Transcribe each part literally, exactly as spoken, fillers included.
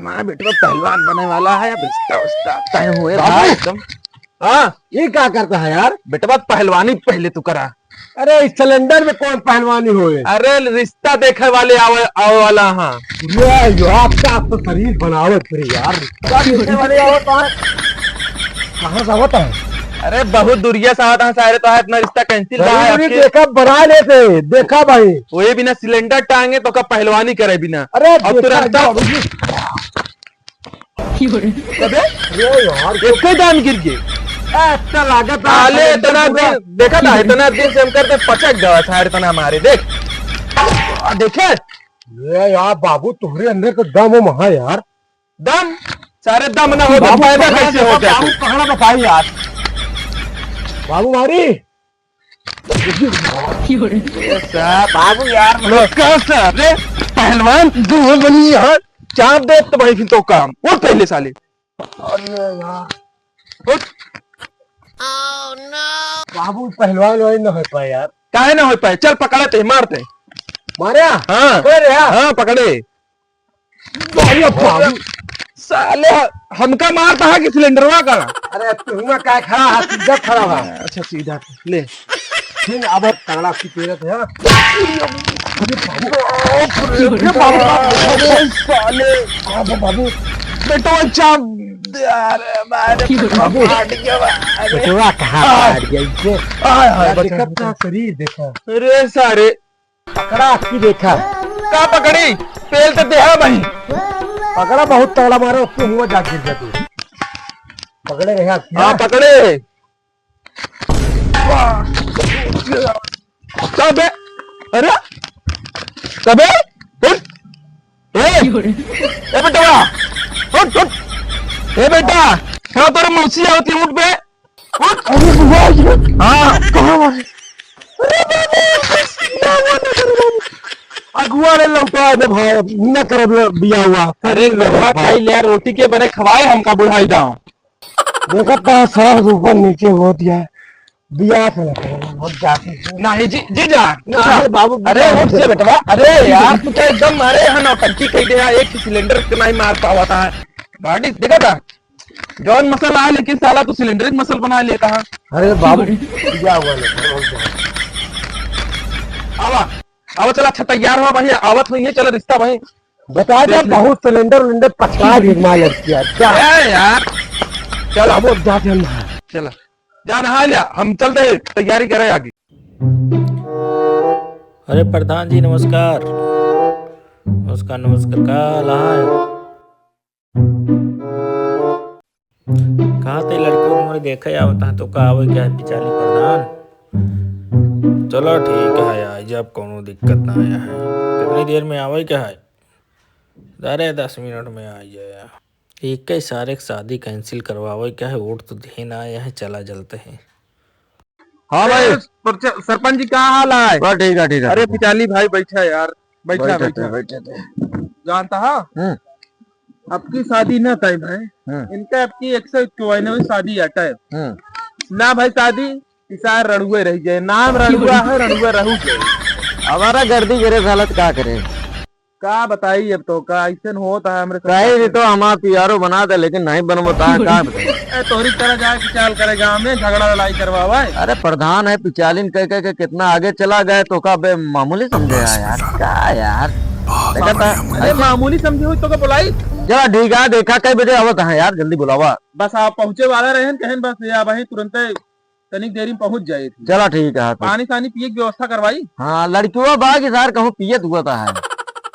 हमारा बेटवा पहलवान बने वाला है, अब रिश्ता उश्ता तय हुए बाबू! भाई एकदम। हाँ। ये क्या करता है यार? बेटवा पहलवानी पहले तू करा। अरे, इस सिलेंडर में कौन पहलवानी होए? अरे, रिश्ता देखे वाले आवे, आवे वाला, हाँ। ये यार, आपका आप तो शरीर बनावत फिर यार, रिश्ता देखे वाले आवत है। कहाँ से आवत है? अरे, बहुत दूरिया से आवत है सारे, तो है इतना रिश्ता cancel बा अरे, है अरे, आपके। देखा, बना लेते, देखा भाई। वही बिना सिलेंडर टांगे तो का पहलवानी करे बिना। अरे, और देखा, तुरंत जाओ, रुक। अबे, अरे यार, एक ही दान गिर गए। ए, इतना लागत है, साले, इतना दिन, देखा था, इतना दिन से हम करते पचक गवा था, इतना मारे, देख। आ, देखे? ये यार बाबू, तुम्हारे अंदर तो दम हो महा यार। दम? सारे दम ना हो तो बाबू, पैदा पकड़ा कैसे देखो, होते बाबू, हैं? पकड़ा बताओ यार। बाबू मारी। ये सा-, बाबू यार, लो, कहाँ से? अरे, पहलवान, दो बनी यार। चाप दे तो भाई, फिर तो काम। उठ पहले साले। अरे यार। उठ। बाबू, पहलवान वही ना हो पाए यार। काहे ना हो पाए? चल, पकड़ा ते, मार ते। मारे? हाँ। पकड़े रे, हाँ। हाँ, पकड़े। अरे बाबू। साले, हमका मारता है कि सिलेंडरवा का? अरे, तुहुआ का खड़ा है, सीधा खड़ा है। अच्छा, सीधा, ले। फिर अब तगड़ा की पेरत है। अरे बाबू, अरे बाबू, अरे साले। बाबू, बाबू। बेटो, अच्छा, अरे, अरे, बाबू। फाट गया, अरे। बेटवा कहाँ आ। फाट गया इसे? आय, हाय, यार, बचा, देखा बचा। अपना शरीर, देखा। अरे, सारे। पकड़ा की देखा। का पकड़ी? पेल तो देहा भाई। पकड़ा बहुत तगड़ा मारो, उसको हुआ जाके गिर गया तू। पकड़े रहे आप हाँ, क्या? पकड़े। तबे, अरे, तबे, उठ। ए, ए बेटवा, उठ, उठ। ए बेटा, हाँ, तोर मौसी आवती, उठ बे। अरे बुआ जी। हाँ। कहाँ मारे? अरे बाबू, बियाह हुआ न करे बाबू। अगुआ ने लौटा दे भाई, न करे बियाह हुआ। अरे लौटा खाई ले, रोटी के बने खवाए हमका बुढ़ाई दाओ। देखत बा, सास ऊपर नीचे होत है, बियाह से ना करे, बहुत जाति से। नहीं जी, जी जा। अरे बाबू, अरे उठ से बेटवा, अरे यार, तू तो एकदम, अरे, यहाँ नौटंकी कह दे, यहाँ एक ही सिलेंडर के नहीं मार पावत है। गाड़ी देखा था, जौन मसल आए, लेकिन साला तू सिलेंडर के मसल बना लेता है। अरे बाबू, क्या हुआ ना? आवा, आवा, चला, अच्छा, तैयार हो भाई, आवत हुई है, चलो, रिश्ता भाई। बता दे, देख ले। बहुत सिलेंडर उलेंडर पछवा भी मार लड़की है। जा। ए यार, चल। अब जा, चल। चला, जा नहा लिया, हम चलते हैं, तैयारी करें आगे। अरे प्रधान जी, नमस्कार। नमस्कार, नमस्कार, का हाल है? कहा थे लड़के मोरे देखे आवत है, तो का आवे क्या है पिचाली प्रधान? चलो ठीक है, आई जब कौनो दिक्कत ना आया है। कितनी देर में आवे क्या है? अरे दस मिनट में आ जाए। एक ही सारे के शादी cancel करवावे क्या है, वोट तो देहे ना आया है, चला जलते हैं। हाँ भाई। अरे, परचा-, सरपंच जी, का हाल है? बस ठीक है, ठीक है, अरे, ठीक है। पिचाली भाई, बैठा यार, बैठा, बैठे थे, बैठा। बैठे थे। जानता है? हम्म। आपकी शादी ना तय भाई, हम्म। इनका आपकी एक सौ इक्यावनवीं शादी है तय। हम्म। ना भाई शादी, इसार रड़ुए रह जाए, नाम रड़ुआ है, रड़ुआ रहू जाए। हमारा गर्दी गिरे सालत का करे? का बताई अब तो, का ऐसन होत है हमरे साथ। कहीं भी तो हमार पियारो बना दे, लेकिन नहीं बनबो ता, का बताई? ए, तोहरी तरह जाए के चाल करे गाँव में, झगड़ा लड़ाई करवावे। अरे प्रधान है, पिचालिन कह कह के कितना आगे चला गए, तो का बे मामूली समझे है यार, का यार? देखा था? अरे मामूली समझे हो तो का बुलाई? चला ठीक है, देखा कई बजे आवत है यार, जल्दी बुलावा। बस आप पहुँचे वाला रहेन, कहन बस ये अब ही तुरंते तनिक देरी में पहुँच जाए थी। चला ठीक है, हाँ, तो। पानी सानी पिए की व्यवस्था करवाई? हाँ, लड़कियों बा कि सार कहूँ पियत हुआ था है।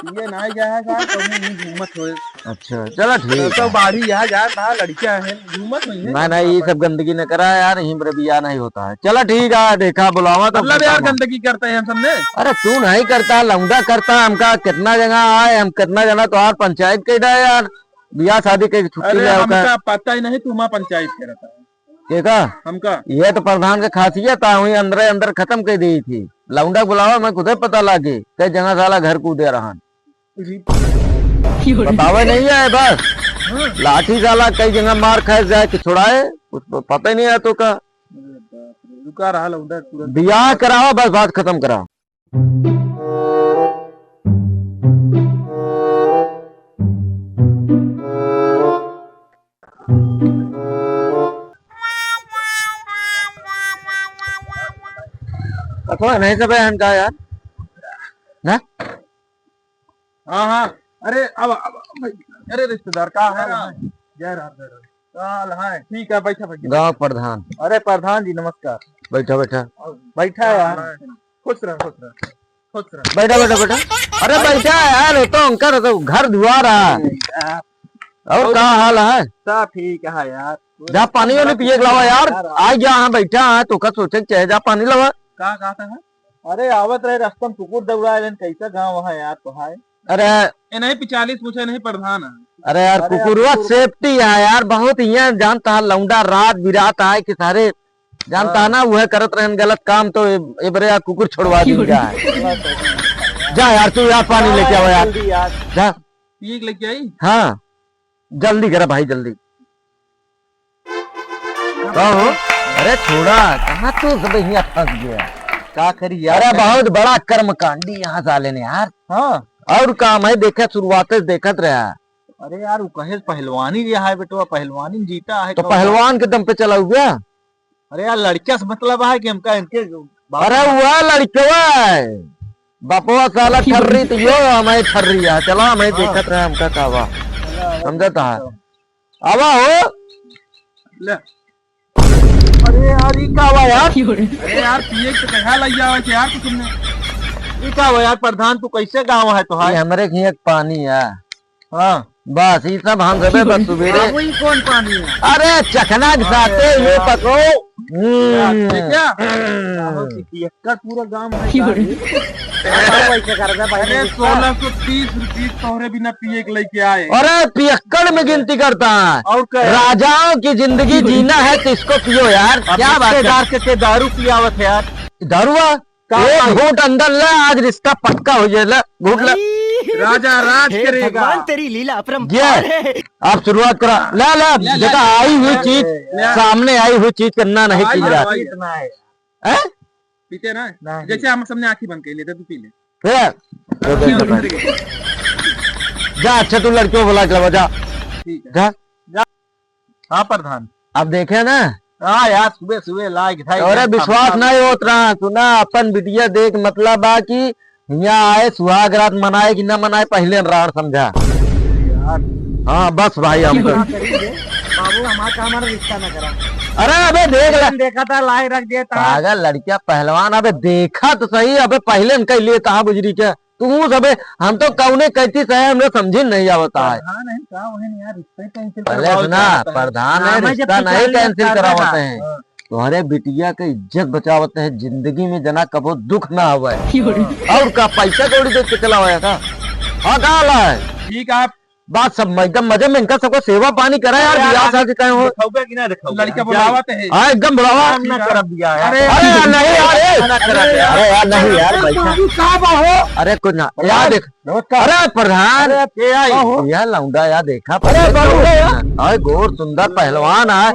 पिए ना गया है सार, कहूँ नहीं घूमत होए। अच्छा, चला ठीक तो है। बाढ़ी यहाँ जा, ना लड़कियाँ हैं, घूमत नहीं है। नहीं, नहीं, ये सब गंदगी न करा यार, यहीं पर बियाह नहीं होता है। चला ठीक है, देखा बुलावा तो मतलब यार, गंदगी करते हैं हम सबने। अरे तू नहीं करता, लौंडा करता, हमका कितना जगह आए, हम कितना जना तो यार पंचायत के डाए यार, बियाह शादी के छुट्टी अरे ले आओ का। हमका पता ही नहीं, तू हमारा पंचायत के रहता है। के का? हमका। ये तो प्रधान के खासियत है, वहीं अंदरे अंदर खत्म कर दी थी। लौंडा बुलावा, मैं खुदे पता लागे, कई जगह साला घर कूदे रहन। अरे। बतावे नहीं है बस। हाँ। लाठी साला कई जगह मार खाए जाए कि छुड़ाए, कुछ प-, पता ही नहीं है तो का। अरे बाप रे, रुका रहा लौंडा तुरंत। बियाह करावा, बस बात खत्म करा। ओ, नहीं सब है इनका यार। ना? हाँ, हाँ। अरे, अब, अब, अब, अरे रिश्तेदार, का हाल है? जय राम, जय राम। का हाल है? ठीक है, बैठा, बैठा। गाँव प्रधान। अरे प्रधान जी, नमस्कार। बैठा, बैठा। बैठा यार। खुश रह, खुश रह, खुश रह। बैठा, बैठा, बैठा। अरे बैठा यार, ये तो उनका तो घर दुआर है। अरे यार। और और का हाल है? सब ठीक है यार। जा पानी वानी पिए के लावा यार। यार, आ गया, हाँ, बैठा है, तो का सोचे के चाहे, जा पानी लावा। का कहता है? अरे आवत रहे रास्ता में कुकुर दौड़ा लेन, कैसा गाँव है यार तो है। अरे ए नहीं पिचालीस मुझे नहीं प्रधान है। अरे यार, अरे यार, कुकुरवा कुकुर safety है यार, बहुत यहाँ जानता है लौंडा रात बिरात आए कि सारे जानता है हाँ। ना, वह करत रहन गलत काम तो ए-, ए बरे यार कुकुर छोड़वा दी जाए। जा यार, तू यार पानी लेके आवा यार। जल्दी यार। जा। पी के लेके आई? हाँ, जल्दी करा भाई, जल्दी। का हो? अरे छोड़ा, कहाँ तू सब हियाँ फँस गया? का करी यार? अरे बहुत बड़ा कर्मकांडी यहाँ साले ने यार। हाँ। और काम है, देखे शुरुआत से देखत रहा। अरे यार, वो कहे पहलवानी जे है बेटवा, पहलवानी में जीता है तो कौन? पहलवान के दम पे चला हुआ। अरे यार, लड़किया से मतलब है कि हमका इनके बाप अरे वह लड़कवा है, बपवा साला ठर्री तो यो हमें ठर्री है। चला हमें हाँ। देखत रहे हमका का बा। चला, समझत है। चला। आवा हो। ले। अरे यार, ई का बा यार? अरे यार, पिए के तो कहा लग जावे के यार, तू तुमने। ई का बा यार, प्रधान, तू कैसे गाँव है तो ये है? हमरे के एक पानी है। हाँ। बस, ई सब हम सबे बस सुबेरे। बाबू, ई कौन पानी है? अरे, चखना के साथे अरे ये यार। पको। हम्म। ठीक है? बाबू, पियक्कड़ पूरा गांव है की का बोले? ये? ऐसा कैसे कर दे भाई, अरे, इसका? सोलह सौ तीस रुपये तोहरे बिना पिए के लेके आए। अरे, पियक्कड़ में गिनती करता है। और क्या? राजाओं की जिंदगी जीना है तो इसको पियो यार। अब क्या बात है? रिश्तेदार के, के दारू पियावत है यार। दारुआ? का एक भाई? घूंट अंदर ले, आज रिश्ता पक्का हो जाए, ले, घूंट ले। राजा राज हे करेगा। भगवान, तेरी लीला अपरंपार ये, है। आप शुरुआत करा। ला, ला, ला, ला, देखा, ला। आई हुई चीज, ला। सामने आई हुई चीज करना नहीं आज पी रहा। भाई इतना है। हैं? पीते ना? नहीं। जैसे हम सबने आंखी बंद कर लिए थे, तू पी ले। फिर? दे दे, दे दे। जा, अच्छा, तू लड़कियों को बुला के लावा, जा। ठीक है। जा। जा। हाँ प्रधान। अब देखे ना। हाँ यार, सुबह सुबह लाग था अरे यार, विश्वास नहीं होत रहा, सुना, अपन बिटिया देख, मतलब बा कि यहाँ आए, सुहाग रात मनाए कि ना मनाए, पहले राड़ समझा। यार। हाँ, बस भाई, हम तो का करेंगे? बाबू, हमारा काम है, रिश्ता ना करा। अरे अबे देख ले। देखा था, लाए रख दिया था। पागल लड़किया पहलवान, अबे देखा तो सही, अबे पहले इनका लिए कहा बुजरी के। तू सबे, हम तो कौने कहती सहे, हमरे समझी नहीं आवता है। प्रधान है का, वही नहीं यार, रिश्ता ही cancel अरे करवाओ सुना, चाहता है। प्रधान है, नाम है जब रिश्ता नहीं पिटाई cancel करता है। करावत हैं। हाँ। तुम्हारे बिटिया के इज्जत बचावत हैं, जिंदगी में जना कबो दुख ना आवे। क्यों रे? और का पैसा कौड़ी देख के चला होया का? हाँ, का हाल है? ठीक आप बात सब एकदम मजे में, इनका सबका सेवा पानी करा यार, अरे यार, बियाह आगे शादी तय हो। दिखाऊगा कि ना दिखाऊगा? लड़का बुलावत है। हाँ, एकदम बुलावा। काम ना करब दिया यार। अरे अरे यार, नहीं यार, ए। ना करब यार। अरे यार, नहीं यार, अरे पैसा। बाबू, का बा हो? अरे कुछ ना, यार देख। नमस्कार। अरे प्रधान। अरे, के आई? का हो? यह लौंडा यार, देखा अरे पहले बाबू, तो। अरे यार। अरे गोर सुंदर पहलवान है।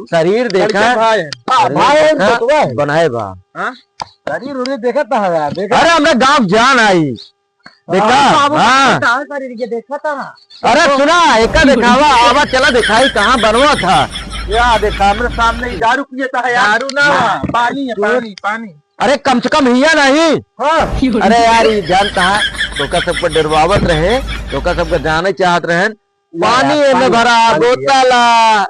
शरीर देखा। लड़का भाई है। हाँ, अरे भाई है, देखा, बतवा है। बनाए बा। हाँ? शरीर उरीर देखत है यार, देखा। अरे हमरे गाँव जान आई। देखा? हाँ, बाबू, हाँ। देखा, शरीर के देखा था ना। अरे सुना, एका देखावा, आवा चला देखाई कहाँ बनवा था। या देखा, हमरे सामने ही दारू पिए था यार। दारू ना, हाँ। पानी है, पानी, पानी। अरे कम से कम हिया नहीं। हाँ। अरे यार, ये जानता है, तोका सबको डरवावत रहे, तोका सबको जाने चाहत रहे। ले पानी यार, एमे पानी, भरा, पानी बोतल आ।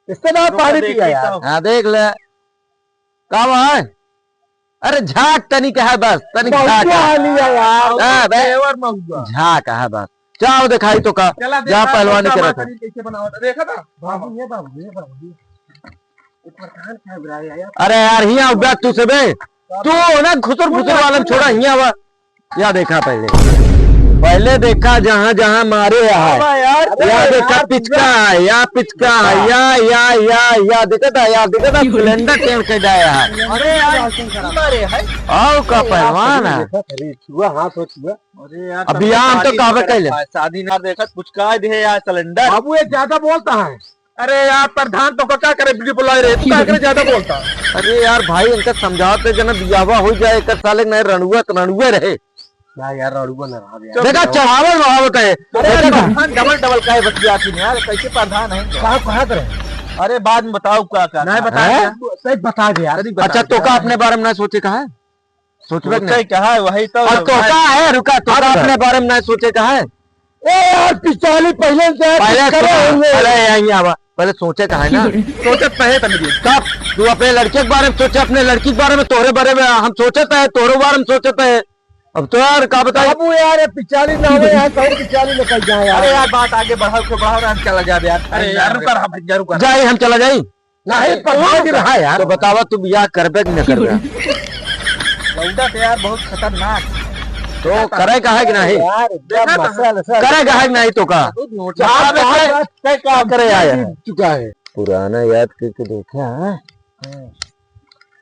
इससे ना पानी पिया यार। हाँ, देख ले। का बा? अरे झाक तनी का है बस, तनी झाक है। महुआ लिया यार। हाँ, बे। Flavor महुआ। झाक है बस। चाव दिखाई तो का, चला, जहाँ देखा पहलवानी तो करत है। टमाटर कैसे बनावत है, देखा था? बाबू, ये बाबू, ये बाबू, ये। ये प्रधान साहब रहा है यार। अरे यार, हियाँ उब्या तू से बे। तू हो ना खुसुर फुसुर वाला में छोड़ा, हियाँ आवा। या देखा पहले, पहले देखा जहाँ जहाँ मारे है। अबे यार, या अरे देखा यार, पिचका है, या पिचका है, या, या, या, या देखा था, या देखा था, सिलेंडर टेढ़ के जाया है। अरे यार, मारे है। आओ का अरे यार, पहलवान है। देखा था रे, छुआ, हाथ हो छुआ। अरे यार, अब तब बियाह हम तो शादी कहबे नहीं कैले। करता है, शादी ना देखा, कुछ कह दे यार, सिलेंडर। बाबू, ये ज्यादा बोलता है। अरे यार प्रधान, तो का करे, बिल्कुल बुलाए रहे, तू का करे ज्यादा बोलता। अरे यार भाई, इनका समझावत है, जना बियाहवा हो जाए, एक साल एक नए रणुआ तो रणुआ रहे। ना यार, रणुआ ना रहा यार। देखा, चढ़ावल बढ़ावत है। अरे देखा यार, था? प्रधान डबल डबल काहे बतियाती नहीं यार, कैसे प्रधान है? कहाँ, कहाँ करे? अरे बाद में बताओ का, का, नहीं का? बता हैं? यार। सही बता दे यार। सही बता अच्छा, दे तो यार। का अपने बारे में ना सोचे कहा है? सोचबे कि सोचे नहीं? का है, वही तो और तोका है, रुका, तोका हाँ, अपने बारे में नहीं सोचे का है? ए यार, पिचाली पहले से है, पहले कुछ करे सुना, होंगे। पहले यहीं आवा, पहले सोचे का है ना? सोचत तो है तनी भी। तब तू अपने लड़के के बारे में सोचे, अपने लड़की के बारे में, तोहरे बारे में हम सोचत है, तोहरे बारे में सोचत है। अब तो यार, का बताई? बाबू यार, ये पिचाली ना हो यार, सब पिचाली निकल जाए यार। अरे यार, बात आगे बढ़ाओ, क्यों बढ़ाओ, हम चला जाए यार। अरे यार, रुका रहा भैया, रुका रहा। जाए, हम चला जाए। नहीं, पर भाग रहा है यार। तो बतावा, तू बियाह करबे कि न करबे? लौंडा तो यार बहुत खतरनाक। तो करे का है कि नहीं? यार, एकदम देखा था। मसल, मसल। करे का है कि नहीं तो का? बहुत नोट बाप, बाप, बाप, बाप, क्या करे आया है? चुका है। पुराना याद करके देखा है। हाँ।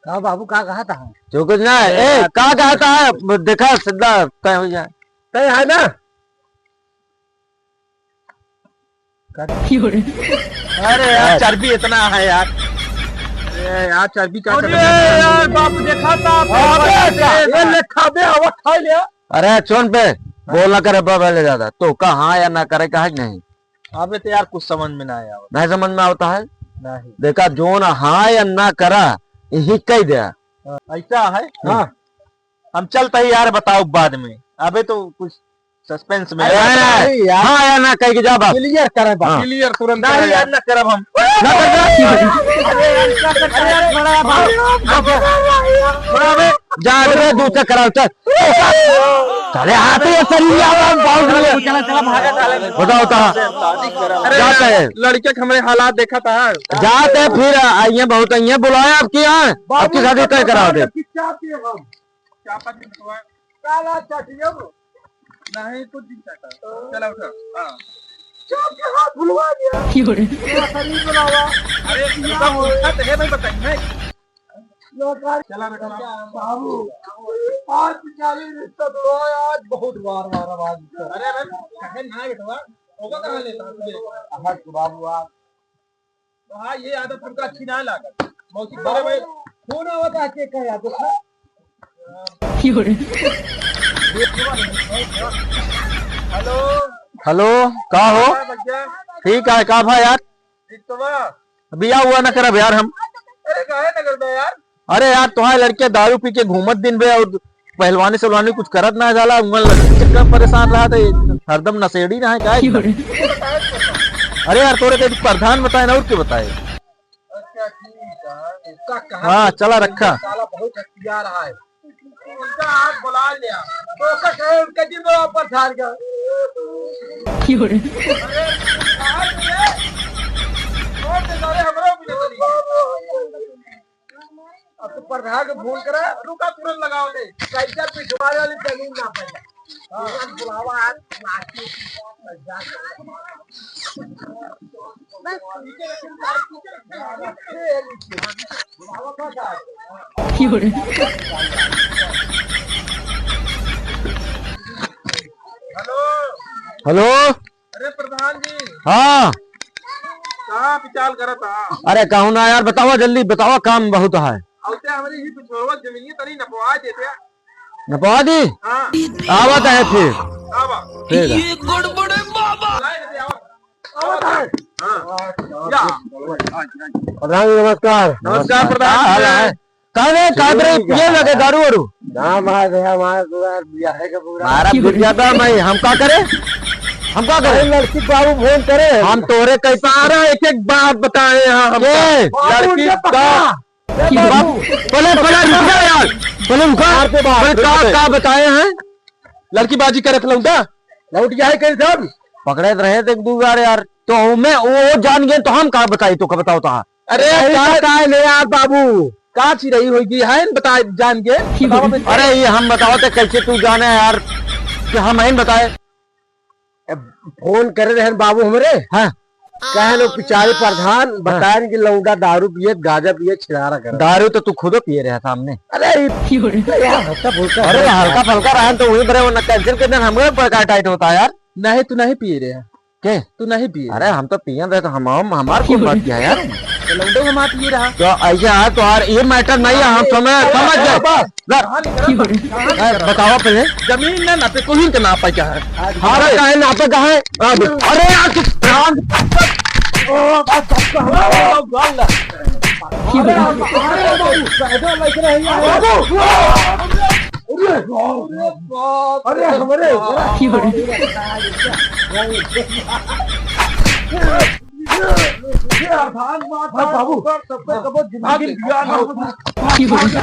का बाबू, का कहा था? जो कुछ ना है। ए, का कहा था? देखा, सीधा तय हो जाए। तय है ना? अरे यार, चर्बी इतना है यार। अरे यार, चर्बी का अरे चर्बी? यार, बाबू देखा था, अबे, ये ले खा बे, आवा खा ले। अरे सुन बे, बोल ना करे बा, पहले ज्यादा। तो का हाँ या ना करे का है कि नहीं? अबे तो यार कुछ समझ में ना आया। नहीं समझ में आवता है? नहीं। देखा, जोन हाँ या ना करा, यही कह दे। हाँ, ऐसा है? हाँ। हम चलते ही यार, बताओ बाद में। अबे तो कुछ सस्पेंस में अरे है। नहीं यार। हाँ या ना कह के जा बस। क्लियर करे बस। हाँ। क्लियर तुरंत नहीं करे यार, यार। ना करब हम। ना कर दे। अरे यार, क्या कर, अरे यार, थोड़ा भाग। थोड़ा बे। जा बे, दूसरा कराओ, चल। साले हाथ ही ऐसा नहीं आवा, हम बाउंड्री है। चला, चला, भागा साले। बताओ तो। अरे जाते यार, हैं। लड़के के हमरे हालात देखा था। जाते हैं फिर, आइए बहुत, आइए बुलाए आपके यहाँ। आपकी शादी तय करा दे। क्या पति हुआ? काला चटिया वो। नहीं, कुछ नहीं चाहता। चला उठा। हाँ। क्या, क्या हाथ भुलवा दिया? क्यों रे? तेरा शरीर बनावा। अरे, ये सब उठा तो है भाई, बताइए। चला बेटा। बाबू, आज पिचाली रिश्ता तोड़ा, आज बहुत बार, बार आवाज। अरे, अरे, कहे ना बेटवा, होगा कहाँ लेता है तुझे? हाँ, बाबू, आज हाँ, ये आदत हमका अच्छी ना लागत। मौसी करे भाई। फोन आवत है, चेक कर यार, देखो। क्यों रे? हेलो। हेलो, का हो? हाँ, भैया। ठीक है, का भा यार? ठीक तो बा। अभी या हुआ ना करब यार हम। अरे, काहे ना करबा यार? अरे यार, तोहार लड़के दारू पी के घूमत दिन बे और पहलवानी सलवानी कुछ करत ना जाला, उमन लड़की के चक्कर में परेशान रहा तो हरदम नशेड़ी रहा है, का है? अरे यार, तोरे के प्रधान बताए ना, और के बताए? अच्छा, ठीक है। उसका कहा हाँ, चला रखा। साला बहुत हथियार है। उनका हाथ बुला लिया। तो उसका कहे, उनका जिम्मे वापस हार गया। अरे, कहाँ से है? कौन से साले हमरो भी नहीं बनी? अब तो प्रधान के फोन करा। रुका, तुरंत लगाओ दे। कैसे पिछवाड़े वाली जमीन ना पाई। हाँ। तुरंत बुलावा आज, लाठी। हेलो। हेलो। अरे प्रधान जी। हाँ। कहाँ विचार करत हा? अरे कहूँ ना यार, बतावा जल्दी, बतावा, काम बहुत है। अउते हमरी ही पिछोरवा जमीनिया तनी नपवा देते। नपवा दी? हाँ। आवत है फिर। आवा। ठीक है। ये गड़बड़े बाबा। लाई देते, आवा। आवत है। हाँ। या। प्रधान जी, नमस्कार। नमस्कार प्रधान जी। का हाल है? का रे, का रे, ठीक है। पिए लगे दारू वारू? ना, मार दे, हमारा पूरा बियाहे का पूरा। मारा बिटिया बा, मैं, हम का करे? हम का करे? अरे, लड़की बाबू फोन करे। हम तोरे कई सारा एक एक बात बताए हैं हम। ये? बाबू, लड़की ये पकड़ा। का ये बाबू। पहले, पहले रुक जा यार। पहले रुका। मार दे बाप। पहले का, का बताए हैं? लड़की बाजी करत लौंडा। लौट जाए के सब। पकड़े रहे थे एक दो बार यार। तो मैं वो जान गए तो हम का बताई, तो का बताओ तो? अरे अरे का, का, का ले यार बाबू? का चिरई होई गई है, बता जान के। बताओ बे। अरे ये हम बताओ तो कैसे तू जाने यार कि हम हैं बताए? ए, फोन करे रहन बाबू हमरे। हाँ। कहे लो पिचारी प्रधान, हाँ। बताएन कि लौंडा दारू पिए, गांजा पिए, छिनारा करे। दारू तो तू खुदो पिए रहा सामने। अरे, ई क्यों रे? यार, हल्का फुल्का अरे, है। हल्का फुल्का रहा तो वही बरे, वरना कैंसिल के दिन हमरे पर का टाइट होता है यार। नहीं, तू नहीं पिए रहा। के? तू नहीं पिए। अरे, हम तो पियन रहे तो हम, हम, हमार कौन बात किया यार? तो लौंडो हमार पिए रहा। तो ऐसे है तो यार, ये मैटर नहीं है, हम समझ, समझ गए। बस। ए, बतावा पहले। जमीन ना नापे, कोहिन के नापे का है? अरे, काहे नापे का है? अरे, यार, तू कान। ओ, बस, बस, बस। अरे, बाबू, अरे, बाबू, पैदल लग रही है। बाबू। अरे बाप रे। अरे हमरे, की हो रही? ये प्रधान बात हाँ, बाबू। सबके कबो जिंदगी में बियाह ना होता। की हो रही?